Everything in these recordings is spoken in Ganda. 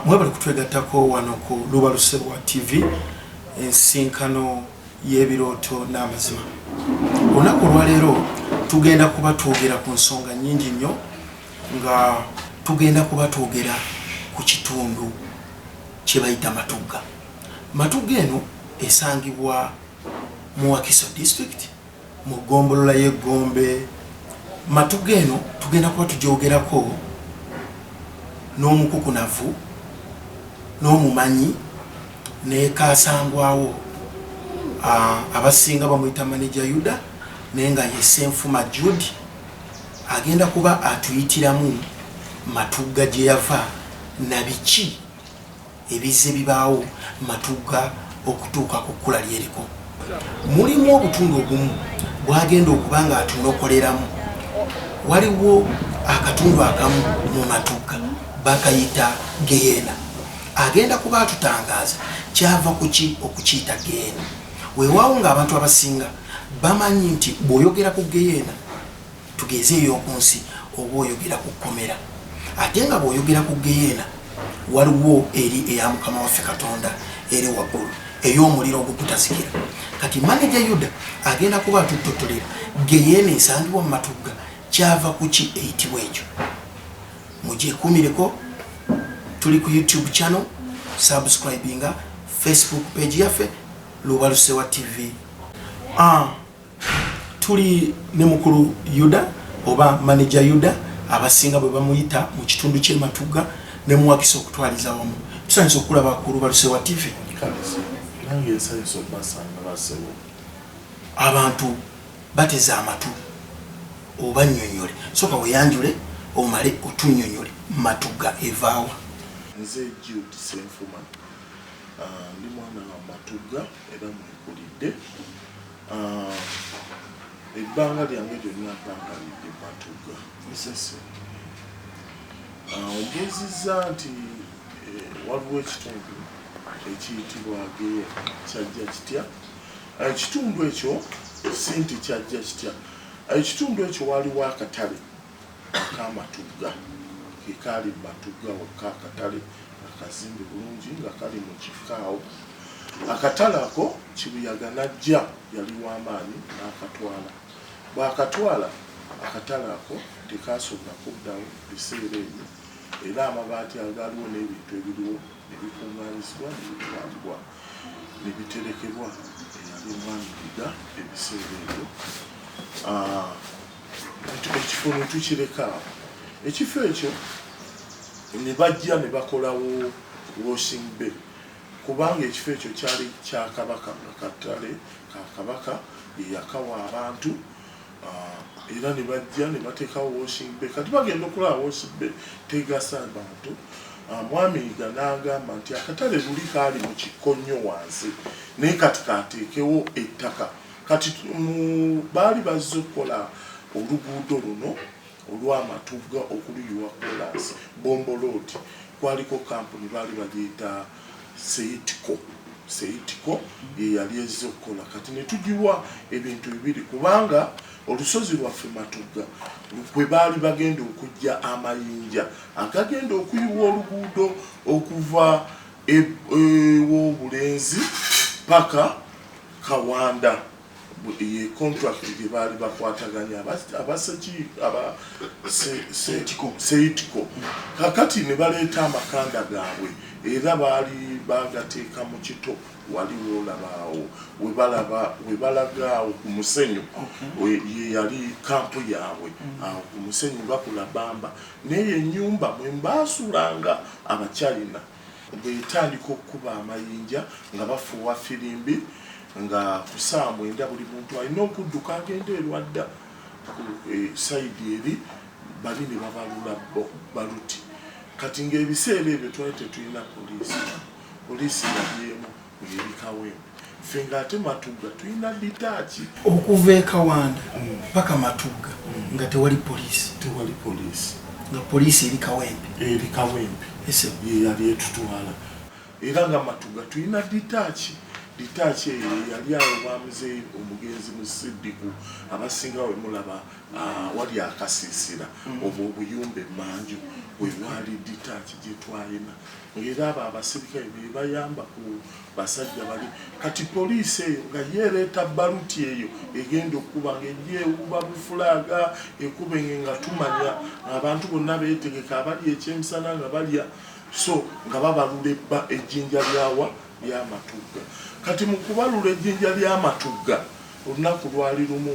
Mwebale kutwegattako wano ku Lubalusebwa TV, ensinkano y'ebirooto n'amazima. Olunaku olwaleero tugenda kuba twogera ku nsonga nnyingi nnyo, nga tugenda kuba twogera ku kitundu kye bayita Matugga. Matugga eno esangibwa mu Wakiso district, mu ggombolola y'e Gombe. Matugga eno tugenda kuba tugyogerako n'omukukunavu n'omumanyi nekasangwawo, abasinga bamuyita Manager Yuda, naye nga ye Senfuma Jude. Agenda kuba atuyitiramu Matugga gye yava na biki ebizze bibaawo Matugga okutuuka ku kkula lyeriko. Mulimu obutundu obumu bwagenda okuba nga atunokoleramu. Waliwo akatundu akamu mu Matugga bakayita Geyeena. Agenda kuba atutangaaza kyava kuki okukiyita Geyeena. Weewaawo ng'abantu abasinga bamanyi nti bw'oyogera ku Geyeena, tugeze ey'oku nsi, oba oyogera ku kkomera, ate nga bw'oyogera ku Geyeena waliwo eri eya Mukama waffe Katonda eri waggulu ey'omuliro ogugutazikira. Kati Maneja Yuda agenda kuba atuttottolera Geyeena esangibwa mu Matugga kyava kuki eyitibwa ekyo. Mugyekuumireko, tuli ku YouTube channel, subscribinga Facebook page yaffe Lubalusewa TV. Tuli ne mukulu Yuda oba Manager Yuda abasinga bwe bamuyita mu kitundu ky'e Matugga ne muwakisa okutwaliza wamu. Tusanyusa okukulaba ku Lubalusewa TV. Nange nsanyusa okubasanga, basebo. Abantu bateze amatu oba nnyonnyole. Sooka weeyanjule omale otunnyonnyole Matugga evaawa. Nze Jude Senfuma, ndi mwana wa Matugga era mwekulidde. Ebbanga lyange lyonna mpangalidde Matugga. Ombuuzizza nti waliwo ekitundu ekiyitibwa Geyeena, kyajja kitya? Ekitundu ekyo si nti kyajja kitya. Ekitundu ekyo waaliwo akatale ak'Amatugga, ke kaali mu Matugga wokka, akatale nga kazimbe bulungi nga kali mu kikko awo. Akatale ako kibuyaga n'ajja, yali wa maanyi, n'akatwala. Bw'akatwala, akatale ako tekaasobola kuddawo biseera ebyo, era amabaati agaaliwo n'ebintu ebiriwo ne bikuŋŋaanyizibwa ne bitwalibwa ne biterekebwa eyali Mwami Yiga ebiseera ebyo. Ekifo ne tukireka awo. Ekifo ekyo ne bajja ne bakolawo washing bay, kubanga ekifo ekyo kyali kya Kabaka, nga katale ka Kabaka ye yakawa abantu, era ne bajja ne bateekawo washing bay. Kati bagenda okulaba washing bay tegasa bantu. Mwami Yiga n'agamba nti akatale luli kaali mu kikko nnyo wansi, naye kati kateekewo ettaka. Kati baali bazze okukola oluguudo luno olw'Amatugga okuluyiwa koolaasi, Bombo Road. Kwaliko kampuni baali bagiyita Seitco. Seitco ye yali ezze okukola. Kati ne tugiwa ebintu bibiri, kubanga olusozi lwaffe Matugga kwe baali bagenda okuggya amayinja agagenda okuyiwa oluguudo okuva ew'Obulenzi paka Kawanda. Ye contract gye baali bakwataganya aba Seitco. Kakati ne baleeta amakanda gaabwe, era baali bagateeka mu kito wali woolaba awo we balaba awo ku musenyu. Ye yali kampu yaabwe awo ku musenyu nga ku Labamba, naye ennyumba mwe baasulanga Abachina. Bwetandika okukuba amayinja nga bafuuwa firimbi nga ku ssaawa 9, buli muntu alina okudduka agenda erwadda ku side eri, bali ne babalula bo baluti. Kati ng'ebiseera ebyo twali tetulina poliisi. Poliisi yali emu ng'eri Kawempe, ffe ng'ate Matugga tulina detach. Okuva e Kawanda paka Matugga nga tewali poliisi? Tewali poliisi. Nga poliisi eri Kawempe? Eri Kawempe. Ese. Ye yali etutwala, era nga Matugga tulina detach. Detach eyo yali awo bamuzeeyi omugenzi Musiddiku, abasinga we mulaba wali akasiisira obwo obuyumba emmanju we waali detach gye twalina, ng'era abo abasirikale be bayamba ku basajja bali. Kati poliisi eyo nga yeereeta baluti eyo egenda okukuba ng'ejja ewuuba bufulaaga ekuba enge, nga tumanya abantu bonna beetegeka, abali ekyemisana nga balya, so nga babalula ebba ejjinja lyawa ly'Amatugga. Kati mu kubalula ejjinja ly'Amatugga, olunaku lwali lumu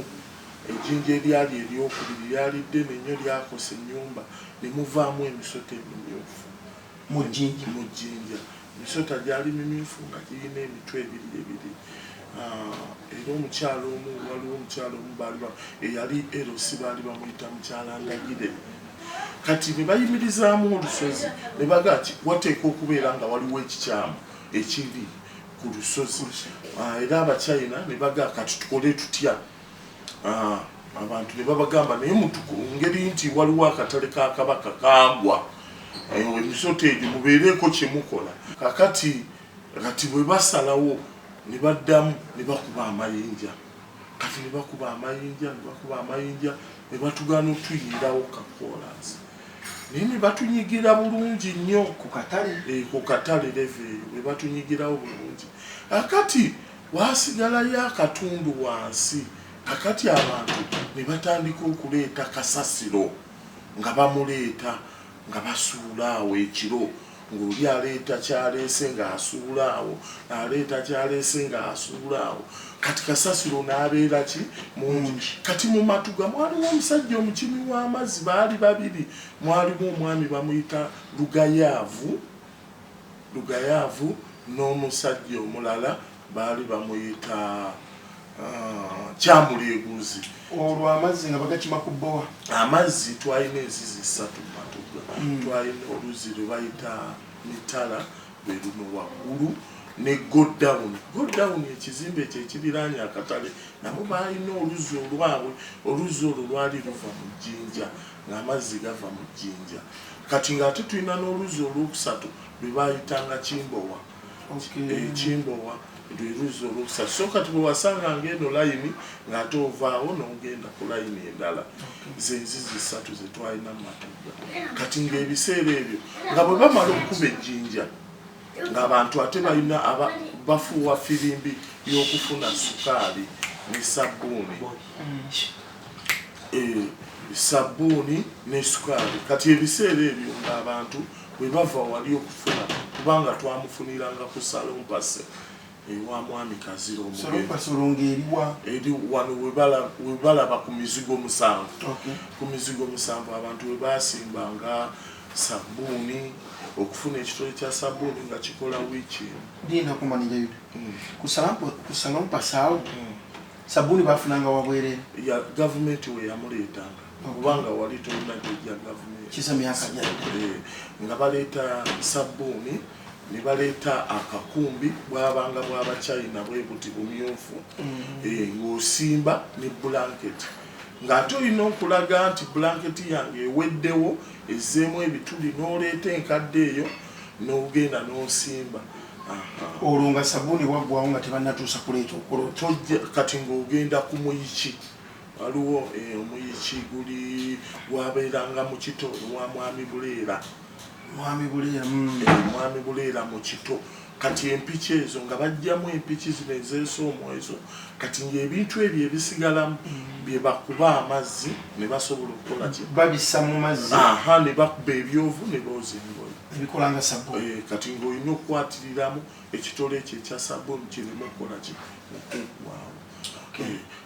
ejjinja eryali eryokubiri lyali ddene nnyo, lyakosa ennyumba ne muvaamu emisota emimyufu. Mu jjinja? Mu jjinja. Emisota gyali mimyufu nga girina emitwe ebiri ebiri. Era omukyalo omu, waliwo omukyalo omu baali eyali LC, baali bamuyita mukyala Ndagire. Kati ne bayimirizaamu olusozi ne bagaa ti wateekwa okubeera nga waliwo ekikyamu ekiri ku lusozi. Era Abachina ne bagaa kati tukole tutya? Abantu ne babagamba naye ngeri nti waliwo akatale ka Kabaka kagwa, emisota egyo mubeereeko kye mukola. Kakati kati bwe basalawo ne baddamu ne bakuba amayinja. Kati ne bakuba amayinja, ne bakuba amayinja, ne batugaana otuyiirawo kakoolaasi, naye ne batunyigira bulungi nnyo. Ku katale? Ku katale level eyo bwe batunyigirawo bulungi. Akati wasigalayo akatundu wansi. Kakati abantu ne batandika okuleeta kasasiro, nga bamuleeta nga basuula awo ekiro, ng'oli aleeta kyaleese ng'asuula awo, aleeta kyaleese ng'asuula awo. Kati kasasiro n'abeera ki mungi. Kati mu Matuga mwalimu omusajja omukimi w'amazzi, baali babiri. Mwalimu omwami bamuyita Lugayaavu, Lugayaavu, n'omusajja omulala baali bamuyita Kyamuleeguzi. Olwo amazzi nga bagakima ku bbowa? Amazzi twalina enzizi ssatu mu Matugga. Twalina oluzzi lwe bayita Mitala, lwe luno waggulu, ne Godown. Godown ekizimbe ekyo ekiriraanye akatale, nabo baalina oluzzi olwabwe. Oluzzi olwo lwali luva mu jjinja, ng'amazzi gava mu jjinja. Kati ng'ate tulina n'oluzzi olwokusatu lwe baayitanga Kimbowa. Kimbowa lwe luzzi olwokusatu. So kati bwe wasanganga eno layini ng'ate ovaawo n'ogenda ku layini endala. Ze nzizi ssatu ze twalina mu Matugga. Kati ng'ebiseera ebyo nga bwe bamala okukuba ejjinja, ng'abantu ate balina bafuuwa firimbi y'okufuna sukaali ne sabbuuni, sabbuuni ne sukaali. Kati ebiseera ebyo ng'abantu bwe bava wali okufuna, kubanga twamufuniranga ku Salompase ewa mwami Kazira omugenzi, eri wano we balaba ku mizigo musanvu. Ku mizigo musanvu abantu we basimbanga sabbuuni, okufuna ekitole kya sabbuuni nga kikola wiiki emu. Ndina kumanira Yuda, ku Salompase awo sabbuuni bafunanga wabwerere? Ya gavumenti we yamuleetanga, kubanga wali tolina gyojja gavumenti. Kisa myaka gyadde. Nga baleeta sabbuuni ne baleeta akakumbi, bwabanga bw'Abachina bwe buti bumyufu, ng'osimba ne bulanketi, ng'ate olina okulaga nti bulanketi yange eweddewo, ezzeemu ebituli, n'oleeta enkadde eyo n'ogenda n'osimba. Olwo nga sabbuuni waggwawo nga tebannatuusa kuleeta okukola? Tojja kati ng'ogenda ku muyiki, waliwo omuyiki guli gwabeeranga mu kito wa mwami Buleera. Mwami Buleera. Mwami Buleera mu kito. Kati empiki ezo nga bajjamu empiki zino ezeesoomu ezo. Kati ng'ebintu ebyo ebisigalamu bye bakuba amazzi ne basobola okukola ki? Babissa mu mazzi. Aha, ne bakuba ebyovu ne booza engoye. Ebikola nga sabbuuni. Kati ng'olina okukwatiriramu ekitole ekyo ekya sabbuuni kireme okukola ki? Okuggwawo.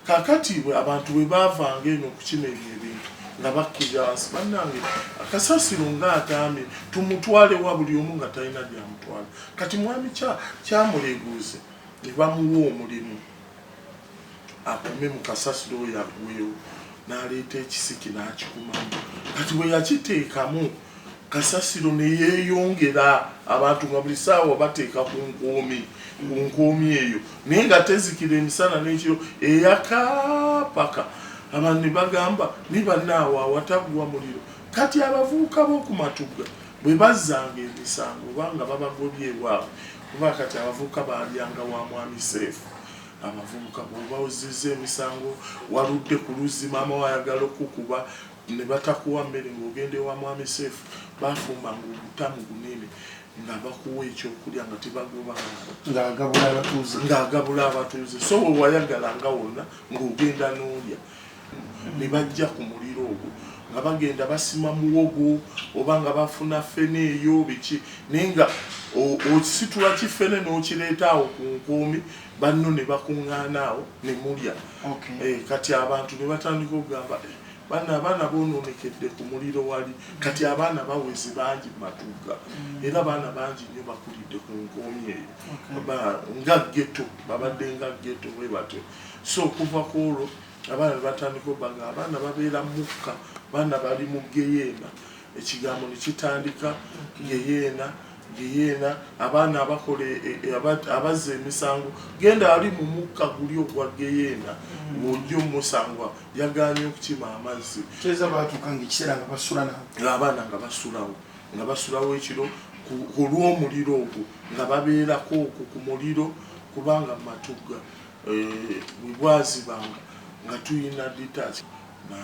Kaakati abantu bwe baavanga eno okukima ebyo ebintu nga bakkirira wansi, bannange akasasiro ng'ataamye, tumutwale wa? Buli omu nga talina gyamutwala. Kati mwami Kyamuleeguuze ne bamuwa omulimu akume mu kasasiro oyo aggwewo, n'aleeta ekisiki n'akikumamu. Kati bwe yakiteekamu, kasasiro ne yeeyongera, abantu nga buli ssaawa bateeka ku nkuumi, ku nkuumi eyo, naye nga tezikira emisana n'ekiro, eyaka paka abantu ne bagamba ni bannaawo awataggwa muliro. Kati abavubuka b'oku Matugga Bwe bazzanga emisango oba nga babagobye ewaabwe, kuba kati abavubuka baalyanga wa Mwami Seefu. Abavubuka bw'oba ozzizza emisango, waludde ku luzzi, maama wo ayagala okukukuba ne batakuwa mmere ng'ogenda ewa Mwami Seefu, baafumbanga ogutamu gunene nga bakuwa ekyokulya nga tebagoba baana. Ng'agabula abatuuze. Ng'agabula abatuuze. So we wayagalanga wonna ng'ogenda n'olya. Ne bajja ku muliro ogwo nga bagenda basima muwogo oba nga bafuna ffene eyo biki, naye nga ositula kiffene n'okireeta awo ku nkuumi, banno ne bakuŋŋaana awo ne mulya. Kati abantu ne batandika okugamba, Bano abaana boonoonekedde ku muliro wali. Kati abaana baweze bangi mu Matugga, era abaana bangi nnyo bakulidde ku nkoomi eyo. Nga ghetto, babadde nga ghetto bwe batyo. So okuva ku olwo abaana ne batandika obaga abaana babeera mukka, abaana bali mu geyeena. Ekigambo ne kitandika geyeena. Geyeena, abaana abakola abazza emisango, genda ali mu mukka guli ogwa geyeena, ng'ojja omusangwa yagaanye okukima amazzi. Kyeza baatuuka ng'ekiseera nga basula nabo. Abaana nga basulawo, nga basulawo ekiro ku lw'omuliro ogwo, nga babeerako okwo ku muliro, kubanga mu Matugga bwe bwazibanga nga tulina detach. Ne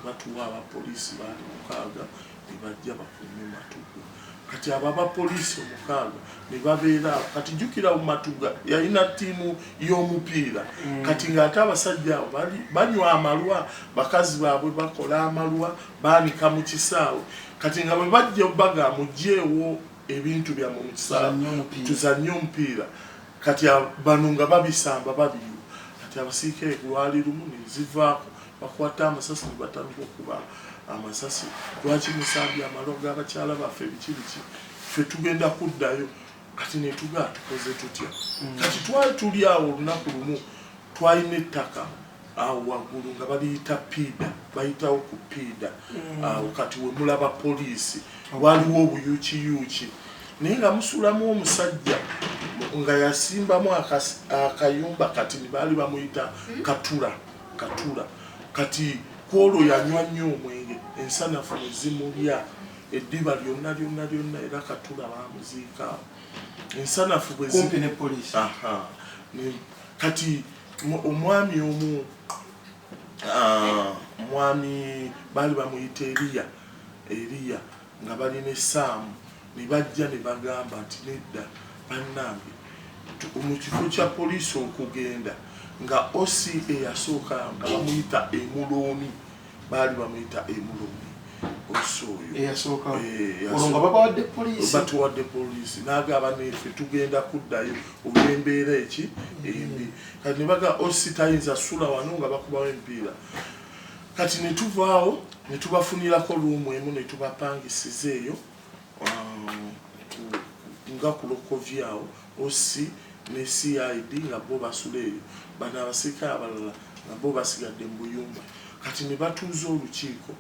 batuwa abapoliisi baali 6 ne bajja bakuume Matugga. Kati abo abapoliisi 6 ne babeera awo. Kati jjukira Matugga yalina ttiimu y'omupiira. Kati ng'ate abasajja abo banywa amalwa, bakazi baabwe bakola amalwa, baanika mu kisaawe. Kati nga bwe bajja baga muggyeewo ebintu byammwe mu kisaawe tuzannye omupiira. Kati bano nga babisamba babiyiwa. Kati abasirikale lwali lumu ne zivaako, bakwata amasasi ne batandika okukuba amasasi. Lwaki musambye amalwa g'abakyala baffe biki biki, ffe tugenda kuddayo. Kati ne tugaa tukoze tutya? Kati twali tuli awo olunaku lumu, twalina ettaka awo waggulu nga baliyita Piida, bayitawo ku Piida awo kati we mulaba poliisi, waliwo obuyuukiyuuki, naye nga musulamu omusajja nga yasimbamu akayumba, kati baali bamuyita Katula. Katula kati kwolwo yanywa nnyo omwenge, ensanafu ne zimulya eddiba lyonna lyonna lyonna, era Katula baamuziika awo ensanafu bwe kumpi ne poliisi. Aha. Kati omwami omu, mwami baali bamuyita Eriya, Eriya nga balina essaamu, ne bajja ne bagamba nti nedda bannange, mu kifo kya poliisi okugenda nga OC eyasooka nga bamuyita Emulooni, baali bamuyita Emulooni OC oyo eyasooka, olwo nga babawadde poliisi, batuwadde poliisi, n'agamba neffe tugenda kuddayo olw'embeera eki embi. Kati ne baga OC tayinza sula wano nga bakubawo emipiira. Kati ne tuvaawo ne tubafunirako luumu emu ne tubapangisiza eyo nga ku Lokovi awo, OC ne CID nga bo basula eyo, bano abasirikale abalala nga bo basigadde mu buyumba. Kati ne batuuza olukiiko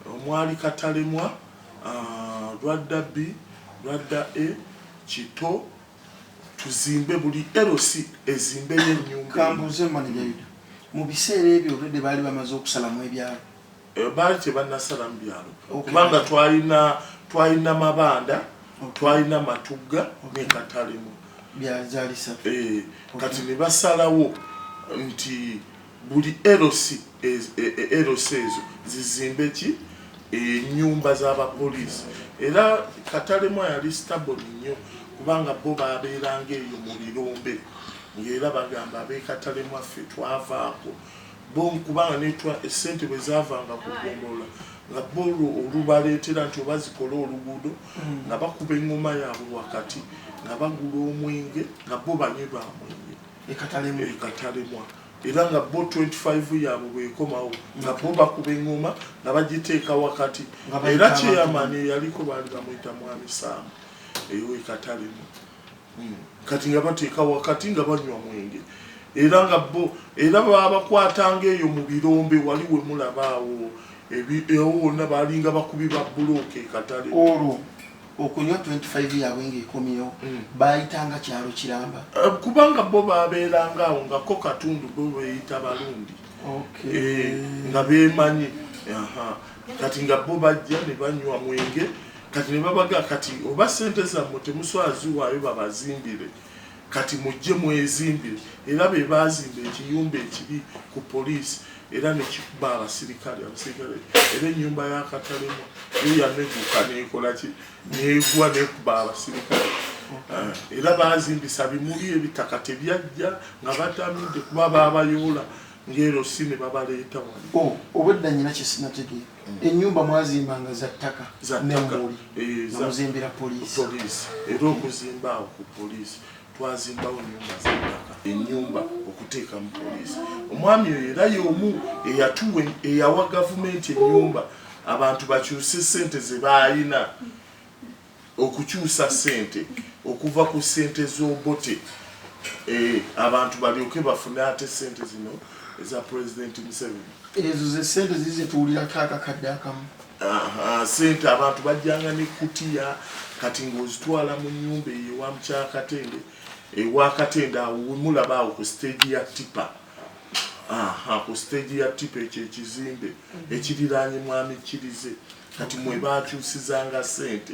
omwali Katalemwa, Lwadda B, Lwadda A, Kito, tuzimbe buli LC ezimbeyo ennyumba. Kambuuze Manager Yuda, mu biseera ebyo olwedde baali bamaze okusalamu ebyalo? Baali tebannasalamu byalo, kubanga twalina Mabanda, twalina Matugga ne Katalemu. Kati ne basalawo nti buli LC ezo zizimbe ki ennyumba z'abapoliisi. Era Katalemwa yali stubborn nnyo, kubanga bo babeeranga eyo mu birombe, ng'era bagamba ab'e Katalemwa ffe twavaako bo, kubanga essente bwe zaavanga ku ggombolola nga bo olubaleetera nti oba zikole oluguudo, nga bakuba eŋŋoma yaabwe wakati, nga bagula omwenge, nga bo banywi ba mwenge e Katalemwa. Era nga bo 25 yaabwe bwekomawo nga bo bakuba eŋŋoma nga bagiteeka wakati. Era chairman eyaliko baali bamuyita Mwami Saamu eyo e Katalemwa. Kati nga bateeka wakati nga banywa mwenge, era nga bo era babakwatanga eyo mu birombe wali we mulaba awo ewo wonna baalinga bakubi ba bbulooka e Katale. Olwo okunywa 25 yaabwe ng'ekomyewo, baayitanga kyalo kiramba, kubanga bo babeeranga awo nga ko katundu bo beeyita Balundi, nga beemanyi. Kati nga bo bajja ne banywa mwenge. Kati ne babaga kati oba sente zammwe temusobola ziwaayo babazimbire, kati mujje mwezimbire. Era be baazimba ekiyumba ekiri ku poliisi era nekikuba abasirikale, abasirikale era ennyumba ya Katalemwa yo yameguka nekola ki, negwa nekuba abasirikale. Era bazimbisa bimuli, ebitaka tebyajja nga batamidde kuba babayoola ng'ero si ne babaleeta wali. Oh, obwedda nyina kyesinategeera, ennyumba mwazimbanga za ttaka nemmuli nga muzimbira poliisi? Poliisi. Era okuzimba awo ku poliisi twazimbawo nyumba za ttaka, ennyumba okuteeka mu poliisi. Omwami oyo era y'omu eyatuwa, eyawa gavumenti ennyumba abantu bakyuse sente ze baalina okukyusa sente okuva ku sente z'Obote, abantu balyoke bafune ate sente zino eza Pulezidenti Museveni. Ezo ze sente ziri zetuwulirako akakadde akamu? Sente abantu bajjanga ne kutiya, kati ng'ozitwala mu nyumba eyo ewa Mukyakatende, ewa Katende awo wemulaba awo ku stage ya tipa. Aha, ku stage ya tipa, ekyo ekizimbe ekiriraanye Mwami Kirize, kati mwe bakyusizanga sente.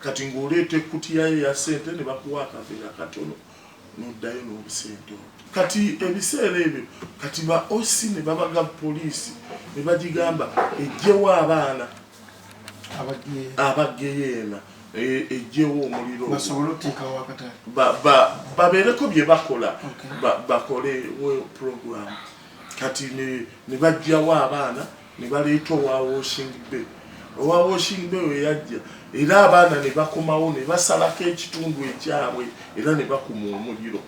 Kati ng'oleeta ekkutiyayo ya sente ne bakuwa akaveera katono n'oddayo n'obusente obwo. Kati ebiseera ebyo kati ba OC ne babaga poliisi ne bagigamba ejjewo abaana abageyeena, ejjewo omuliro basobole otuteekawo akatale, babeereko bye bakola, bakolewo program. Kati ne bajjawo abaana ne baleeta owa washing bay. Owa washing bay we yajja era abaana ne bakomawo ne basalako ekitundu ekyabwe era ne bakuma omuliro.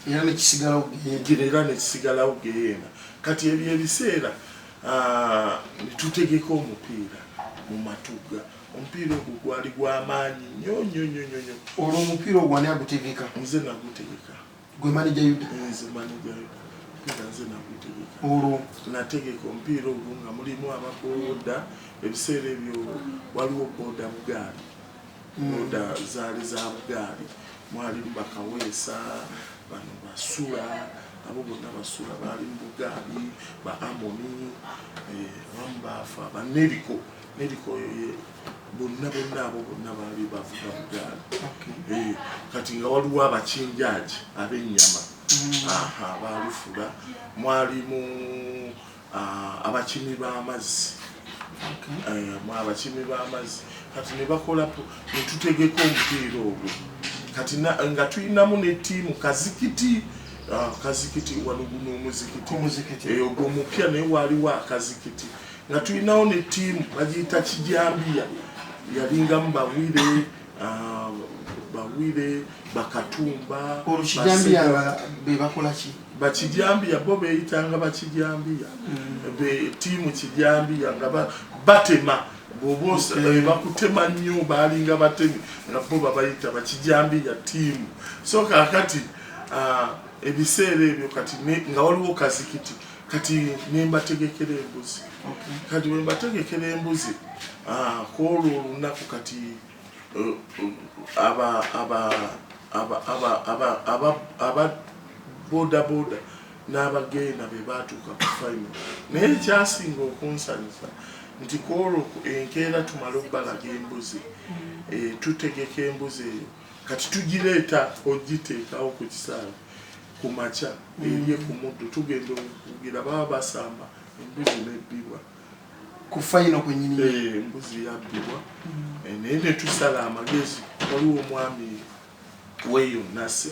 Era nekisigalawo. Era nekisigalawo geyeena. Kati ebyo ebiseera netutegeka omupiira mu Matugga. Omupiira ogwo gwali gw'amaanyi nnyo nnyo nnyo nnyo nnyo. Olwo omupiira ogwo ani agutegeka? Nze nagutegeka. Gwe maneja Yuda? Nze maneja Yuda, omupiira nze nagutegeka. Olwo? Nategeka omupiira ogwo nga mulimu ababooda. Ebiseera ebyo waliwo booda bugaali, booda zaali za bugaali. Mwalimu bakaweesa bano basula, abo bonna basula baali mu bugaali, ba Amoni, abamu baafa, ba Neriko, Neriko bonna bonna abo bonna baali bavuga bugaali. Kati nga waliwo abakinjaaji ab'ennyama, aha, baalufula. Mwalimu abakimi b'amazzi, abakimi b'amazzi. Kati ne bakola ne tutegeka omupiira ogwo. Kati nga tulinamu ne ttiimu Kazikiti, Kazikiti wano guno omuzikiti. Omuzikiti. Ogwo mupya, naye waaliwo akazikiti nga tulinawo ne ttiimu bagiyita Kijambiya, yalingamu Bawire, Bawire, Bakatumba. Olwo Kijambiya nga be bakola ki? Bakijambiya bo beeyitanga bakijambiya, be ttiimu Kijambiya nga batema bw'oba bakutema nnyo, baalinga batemi nga bo babayita bakijambiya ttiimu. So kaakati ebiseera ebyo kati nga waliwo Kazikiti, kati nembategekera embuzi. Kati bwe mbategekera embuzi, kwolwo olunaku kati aba aba aba aba aba aba aba boda boda n'abagenda be baatuuka ku final. Naye ekyasinga okunsanyusa nti kwolwo enkeera tumale obbalaga embuzi, tutegeka embuzi eyo, kati tugireeta ogiteekawo ku kisaawe ku makya erye ku muddo. Tugenda okugira baba basamba, embuzi nebbibwa. Ku final kwennyini? Embuzi yabbibwa. Naye netusala amagezi, waliwo omwami weeyo Nasi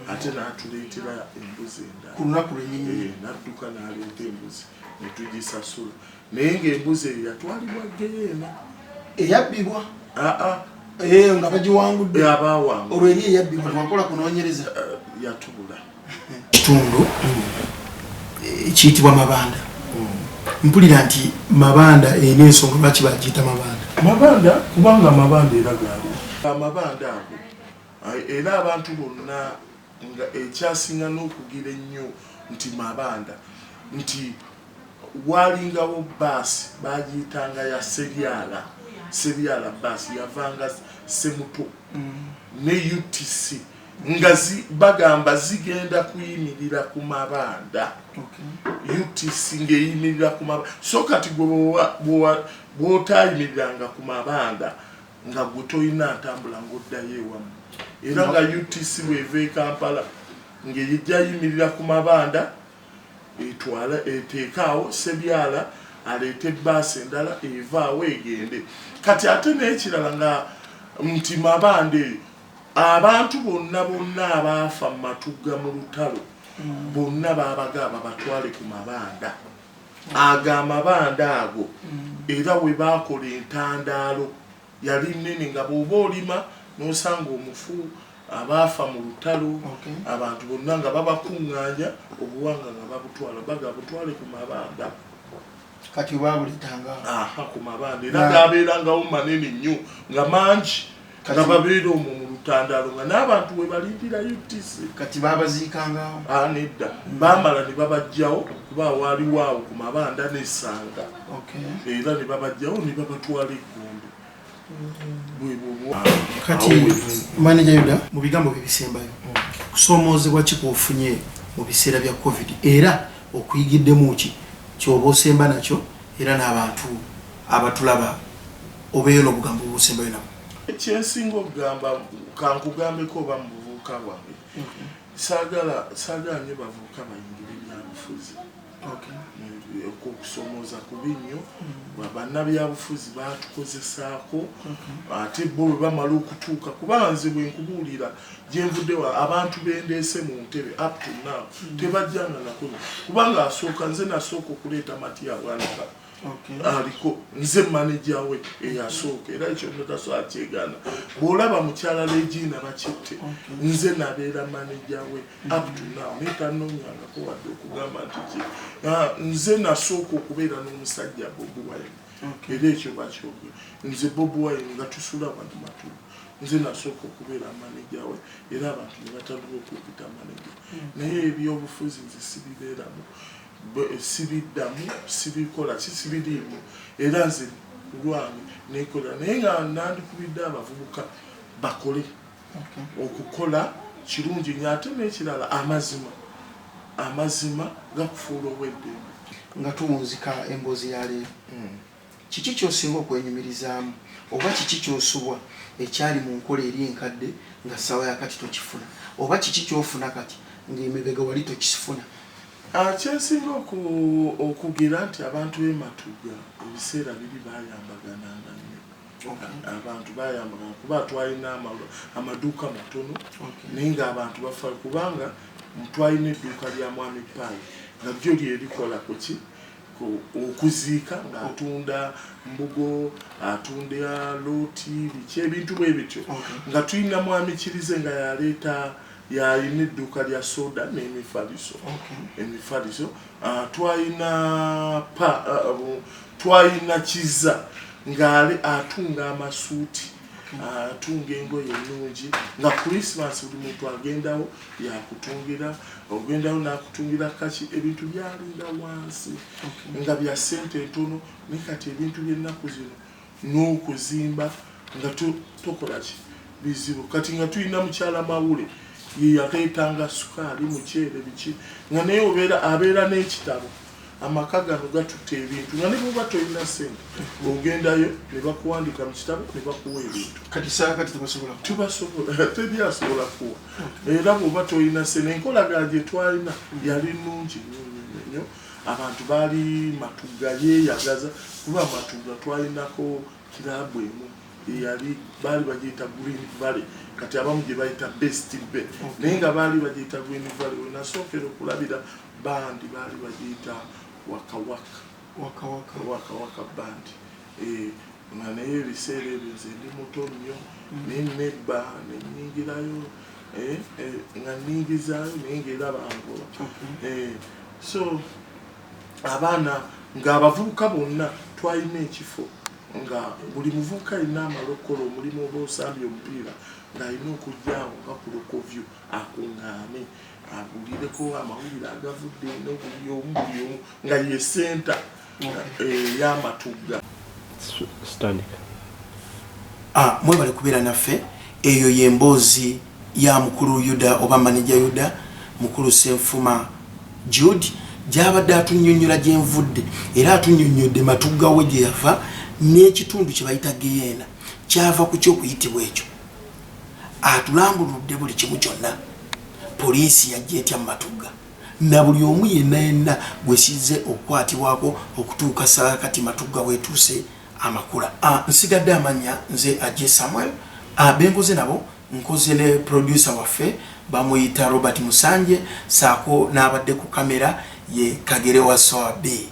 ate n'atuleetera embuzi endala. Ku lunaku lwennyini? N'adduka n'aleeta embuzi netugisasula, naye ng'embuzi eyo yatwalibwa geyeena. Eyabbibwa? Aa. Nga bagiwangudde? Abawangudde. Olwo eri eyabbibwa twakola kunoonyereza? Yatubula. Kitundu kiyitibwa Mabanda. Mpulira nti Mabanda erina ensonga lwaki bagiyita Mabanda. Mabanda kubanga amabanda era gaaliwo, amabanda ago. Era abantu bonna nga ekyasinga n'okugira ennyo nti Mabanda nti walingawo baasi bagiyitanga ya Sebyala, Sebyala baasi yavanga Semuto ne UTC nga bagamba zigenda kuyimirira ku Mabanda. UTC ng'eyimirira ku Mabanda. So kati gwe bw'otayimiriranga ku Mabanda. Nga gwe tolina ntambula ng'oddayo ewamu, era nga UTC bweva e Kampala ng'ejja yimirira ku mabanda, etwala eteekaawo Sebyala aleete ebbaasi endala evaawo egende. Kati ate n'ekirala nga nti mabanda eyo abantu bonna bonna abaafa mu Matugga mu lutalo bonna baabagamba batwale ku mabanda ago. Amabanda ago era we baakola entandaalo yali nnene, nga bw'oba olima n'osanga omufu, abaafa mu lutalo, abantu bonna nga babakuŋŋaanya, obuwanga nga babutwala, baga butwale ku mabanda. Kati babuleetanga? Aha, ku mabanda, era gabeerangawo manene nnyo nga mangi, nga babeera omwo mu lutandaalo nga n'abantu we balindira UTC. Kati babaziikangawo? Ah, nedda, baamala ne babajjawo kuba waaliwo awo ku mabanda n'essanga, era ne babajjawo ne babatwala eggombe. Kati manager Yuda, mu bigambo bye bisembayo, kusoomoozebwa ki kwofunye mu biseera bya COVID, era okuyigiddemu ki kyoba osemba nakyo, era n'abantu abatulaba obeeyo n'obugambo bwosembayo nabo? Kyensinga okugamba, kankugambeko oba mu buvubuka bwange, saagala saagala nnyo bavubuka bayingire byabufuzi. Okusomooza kubi nnyo. Bannabyabufuzi batukozesaako, ate bo bwe bamala okutuuka, kuba nze bwe nkubuulira gyenvudde, abantu bendeese mu ntebe up to now tebajjanga nakuno, kubanga asooka nze nasooka okuleeta Matiya Bwanika, aliko nze maneja we eyasooka, era ekyo notasobola kyegaana. Bw'olaba mukyala Regina Bakitte, nze nabeera maneja we up to now, naye tanonyangako wadde okugamba nti ki. Ah, nze nasooka okubeera n'omusajja Bobi Wine, era ekyo bakyoge, nze Bobi Wine nga tusula wano Matuga, nze nasooka okubeera maneja we, era abantu ne batandika okumpita maneja. Naye ebyobufuzi nze sibibeeramu, sibiddamu, sibikola, sibiriimu, era nze lwange nekolera. Naye nga nandikubidde abavubuka bakole. Okukola kirungi nnyo, ate n'ekirala amazima gakufuula ow'eddembe. Nga tuwunzika emboozi ya leero, kiki kyosinga okwenyumirizaamu oba kiki kyosubwa ekyali mu nkola eri enkadde nga ssaawa yakati tokifuna, oba kiki kyofuna kati ng'emabega wali tokifuna? Ah, kyensinga okugira nti abantu b'e Matugga ebiseera biri bayambagananga nnyo. Abantu bayambagana kuba twalina amaduuka matono, naye ng'abantu bafa, kubanga twalina edduuka lya Mwami Paayi nga lyo lyerikola kuki okuziika, ng'atunda mbugo, atunda looti, biki, ebintu bwe bityo. Nga tulina Mwami Kirize nga yaleeta, yalina edduuka lya soda n'emifaliso. Emifaliso. Ah, twalina pa ah, twalina Kiza ng'ale atunga amasuuti, atunga engoye ennungi, nga Christmas buli muntu agendawo yakutungira, ogendawo nakutungira kaki. Ebintu byalinga wansi nga bya ssente ntono, naye kati ebintu by'ennaku zino n'okuzimba nga tokola ki, bizibu. Kati nga tulina mukyala Mawule, ye yaleetanga sukaali, muceere, biki, nga naye obeera abeera n'ekitabo, amaka gano gatutte ebintu, nga ne bwoba tolina ssente ogendayo ne bakuwandika mu kitabo ne bakuwa ebintu. Kati saa kati tebasobola? Tubasobola, teri asobola kuwa, era bw'oba tolina ssente. Enkolagana gye twalina yali nnungi nnyo nnyo nnyo nnyo. Abantu baali Matugga yeeyagaza, kuba Matugga twalinako kiraabu emu eyali baali bagiyita Green Valley, kati abamu gye bayita Best Bay, naye nga baali bagiyita Green Valley. Wenasookera okulabira bandi baali bagiyita Wakawaka. Wakawaka. Wakawaka Band. Eh, nga naye ebiseera ebyo nze ndi muto nnyo, naye nebba nenyingirayo, eh, eh, nga ningizaayo, naye ngaera bangoba. So abaana ng'abavubuka bonna twalina ekifo nga buli muvubuka alina amala okukola omulimu oba osambye omupiira ng'alina okujjaawo nga ku lokovyu akuŋŋaane abulireko amawulire agavudde eno, buli omu buli omu nga ye center ey'Amatugga. Sitandika. Ah, mwebale kubeera naffe. Eyo y'emboozi ya mukulu Yuda oba maneja Yuda, mukulu Senfuma Jude, gyabadde atunnyonnyola gyenvudde, era atunnyonnyodde Matugga we gye yava n'ekitundu kye bayita Geyeena. Kyava ku ki okuyitibwa ekyo? Atulambuludde buli kimu kyonna. Poliisi yajja etya mu Matugga? Na buli omu yenna yenna gwe kizze okukwatibwako okutuuka saakati Matugga weetuuse amakula. Nsigadde amannya nze Ajje Samuel. Benkoze nabo nkoze ne producer waffe bamuyita Robert Musanje saako n'abadde ku kamera ye Kagere wa Soa B.